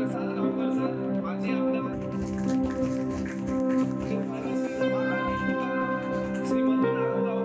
प्रसाद Gaonkar sir, माजी आमदार श्री मधु नागुगाव,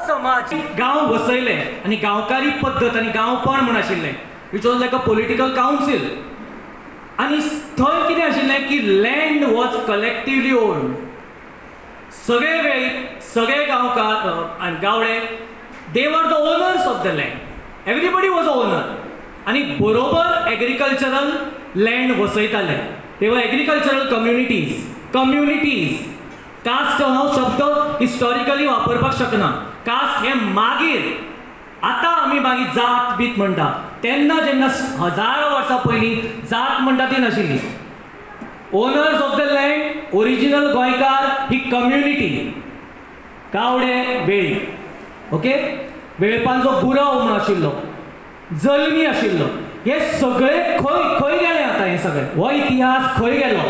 समाज गांव वसयले आनी गांवकारी पद्दत आनी गांवपण म्हूण आशिल्लें, which was like a political council. आनी थंय कितें आशिल्लें की लँड वॉज कलेक्टिवली ओन्ड. सगळे वेळीप, सगळे गांवकार आनी Gawade, they were the owners of the land. Everybody was a owner. आनी बरोबर एग्रीकल्चरल लँड वसयताले. They were agricultural communities. Communities caste हो शब्द हिस्टॉरिकली वापरपाक शकना. कास्ट हे मागीर आतां आमी मागीर जात बीत म्हणटा, तेन्ना जेन्ना हजारो वर्सां पयलीं जात म्हणटा ती नाशिल्ली. Owners of the land original गोंयकार ही कम्युनिटी, गावडे वेळीप, ओके, वेळपांचो गुराव म्हूण आशिल्लो, जल्मी आशिल्लो. हे सगळे खंय खंय गेले आतां? हे सगळे हो इतिहास खंय गेलो?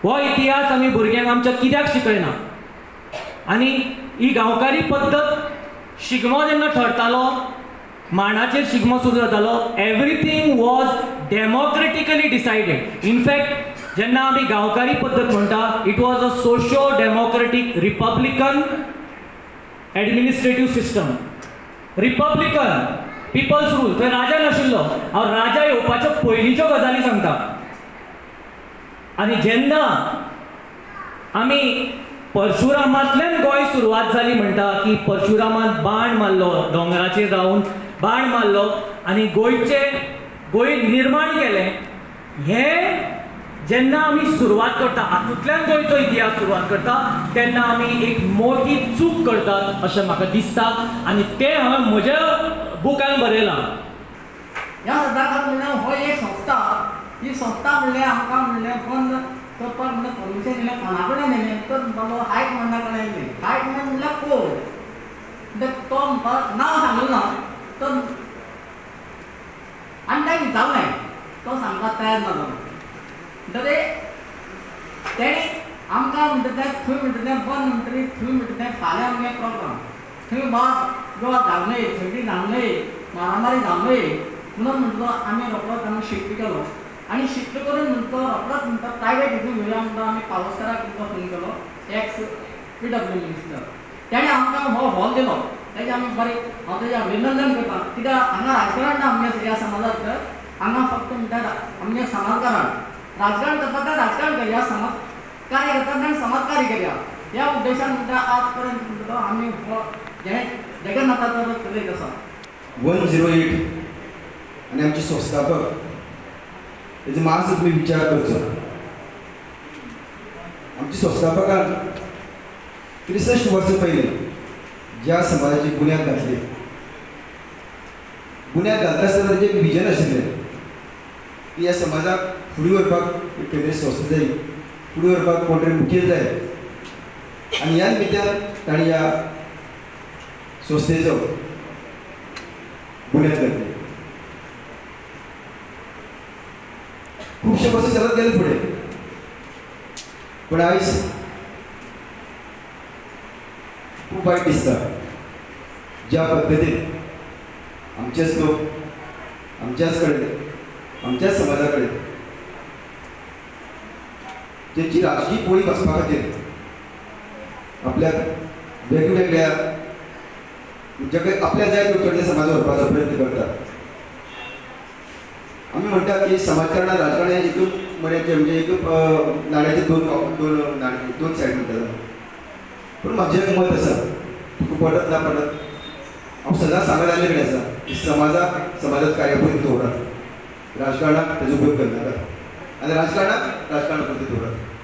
हो इतिहास आमी भुरग्यांक आमच्या कित्याक शिकयना? आनी ही गांवकारी पद्दत, शिगमो जेन्ना ठरतालो, मांडाचेर शिगमो सुरू जातालो, everything was democratically decided. In fact जेन्ना आमी गांवकारी पद्दत म्हणटा, it was a socio democratic republican administrative system. Republican people's rule. थंय राजा नाशिल्लो. हांव राजा येवपाच्यो पयलींच्यो गजाली सांगता. आनी जेन्ना आमी परशुरामांतल्यान गोंय सुरवात जाली म्हणटा की परशुरामान बाण मारलो, दोंगराचेर रावन बाण मारलो आनी गोंयचे गोंय निर्माण केलें. हें जेन्ना आमी सुरवात करता, हातूंतल्यान गोंयचो इतिहास सुरवात करता, तेन्ना आमी एक मोठी चूक करतात अशें म्हाका दिसता. आनी तें हांवें म्हज्या बुकान बरयलां. ह्या सदांच म्हणल्यार हो एक संस्था, ही संस्था म्हणल्यार आमकां म्हणल्यार बंद करपाक म्हणल्यार परमिशन दिलें कोणा कडेन दिलें तर म्हणपाक हायकमांडा कडेन दिलें. हायकमांड म्हणल्यार कोर्ट. म्हणटा तो म्हणपाक नांव सांगलें ना तर आनी ताका विचारलें, तो सांगपाक तयार ना जालो. म्हणटकीर तेणी आमकां म्हणटा तें थंय म्हणटा तें बंद म्हणटकीर थंय म्हणटा तें फाल्यां आमगे प्रोग्राम थंय बाद गोवा जावं नये, थंडी जावं नये, मारामारी जावं नये म्हणून म्हणटलो आमी रोखडोच आमी शिफ्ट केलो. आनी शिफ्ट करून म्हणटलो रोखडोच म्हणटा प्रायवेट हितून घेवया म्हणटा आमी पावसकाराक तुमकां फोन केलो, एक्स PW minister. तेणें आमकां हो हॉल दिलो. तेजें आमी बरें हांव तेजें अभिनंदन करता. कित्याक हांगा राजकारण ना आमगे ह्या समाजांत, तर हांगा फक्त म्हणटा आमगे समाजकारण. राजकारण करता तर राजकारण करया, समाज कार्य करता तेणें समाज कार्य करया. ह्या उद्देशान म्हणटा आज पर्यंत म्हणटा आमी हो जेणे जगन्नाथाचो रथ चलयत आसा. 108 आनी आमचे संस्थापक तेजो मातसो तुमी विचार करचो. आमच्या संस्थापकान 63 वर्सां पयलीं ज्या समाजाची बुन्याद घातली, बुन्याद घालता आसतना तेजें एक विजन आशिल्लें की ह्या समाजाक फुडें व्हरपाक एक खंय तरी संस्था जाय, फुडें व्हरपाक कोण तरी मुखेल जाय. आनी ह्या निमित्तान ताणें ह्या संस्थेचो बुन्याद घातली. खुबशे वर्सां चलत गेले फुडें, पूण आयज खूब वायट दिसता ज्या पद्दतीन आमचेच लोक आमच्याच कडेन, आमच्याच समाजा कडेन तेंची राजकीय पोळी बसपा खातीर आपल्याक वेगवेगळ्या म्हणजे आपल्या जाय त्यो समाज व्हरपाचो प्रयत्न करतात. आमी म्हणटात की समाजकारणां राजकारण हें एक मण्याचें म्हणजे एक नाण्याचे दोन दोन नाणे दोन सायड म्हणटात. पूण म्हाजें एक मत आसा तुका पडत ना पडत हांव सदांच सांगत आयिल्ले कडेन आसा की समाजाक समाजात कार्यापुरती दवरात, राजकारणाक तेजो उपयोग करनाकात आनी राजकारणाक राजकारणा पुरती दवरात.